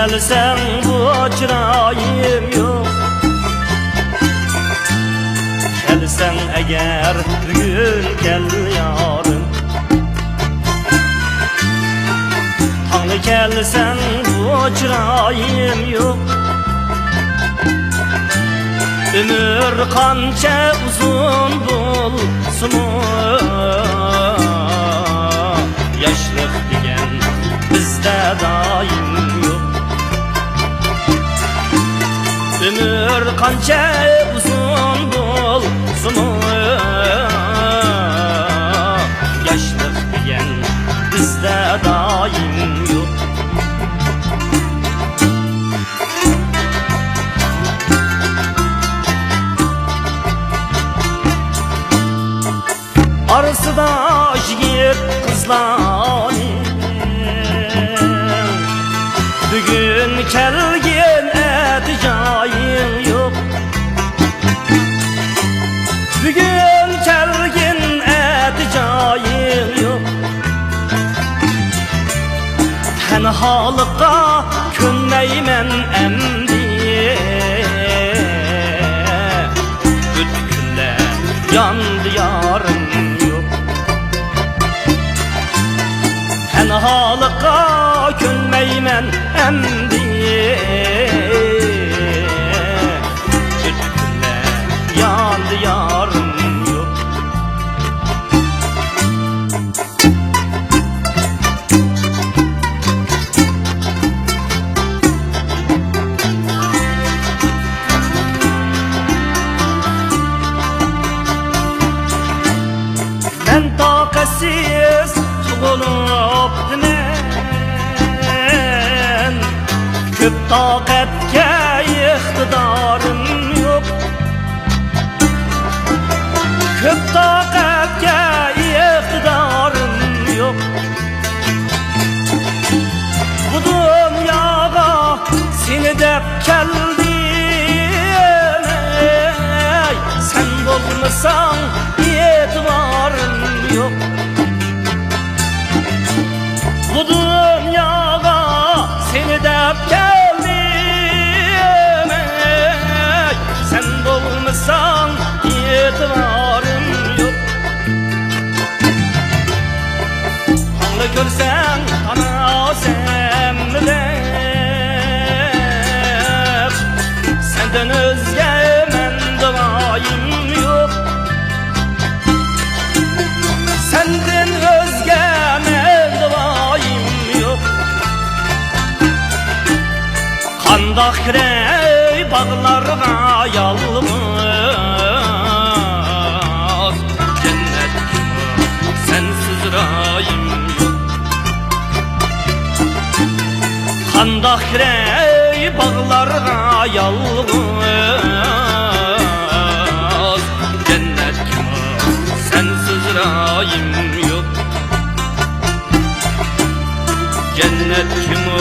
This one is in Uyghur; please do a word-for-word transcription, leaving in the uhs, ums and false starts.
كەلسەڭ بۇ چىرايىم يوق. كەلسەڭ ئەگەر بۈگۈن كەل يارىم. تاڭلا كەلسەڭ بۇ چىرايىم يوق. ئۆمۈر قانچە ئۇزۇن بولسىمۇ، ياشلىق دېگەن بىزدە دائىم يوق. ئۆمۈر قانچە ئۇزۇن بولسىمۇ، ياشلىق دېگەن بىزدە دائىم يوق. ئارىسىدا يىگىت قىزلارنىڭ بۈگۈن كەلگىن ئەتە جايىڭ يوق. بۈگۈن كەلگىن ئەتە جايىڭ يوق. تەنھالىققا كۆنمەيمەن ئەمدى. ئۆتتى كۈنلەر ياندى يارىم يوق. تەنھالىققا كۆنمەيمەن ئەمدى. ئۆتتى كۈنلەر ياندى يارىم يوق. مەن تاقەتسىز تۇغۇلۇپتىمەن. كۆپ تاقەتكە ئىقتىدارىم يوق. كۆپ تاقەتكە ئىقتىدارىم يوق. بۇ دۇنياغا سېنى دەپ كەلدىم، ئەي، سەن بولمىساڭ ئېتىبارىم يوق. بۇ دۇنياغا سېنى دەپ كەلدىم، ئەي، سەن بولمىساڭ ئېتىبارىم يوق. تاڭلا كۆرسەڭ تاناسەنمۇ دەپ، سەندىن ئۆزگە مەندە ۋايىم يوق. سەندىن ئۆزگە مەندە ۋايىم يوق. قانداق كىرەي باغلارغا يالغۇز، جەننەتكىمۇ سەنسىز رايىم يوق. قانداق كىرەي باغلارغا يالغۇز، جەننەتكىمۇ سەنسىز رايىم يوق. جەننەتكىمۇ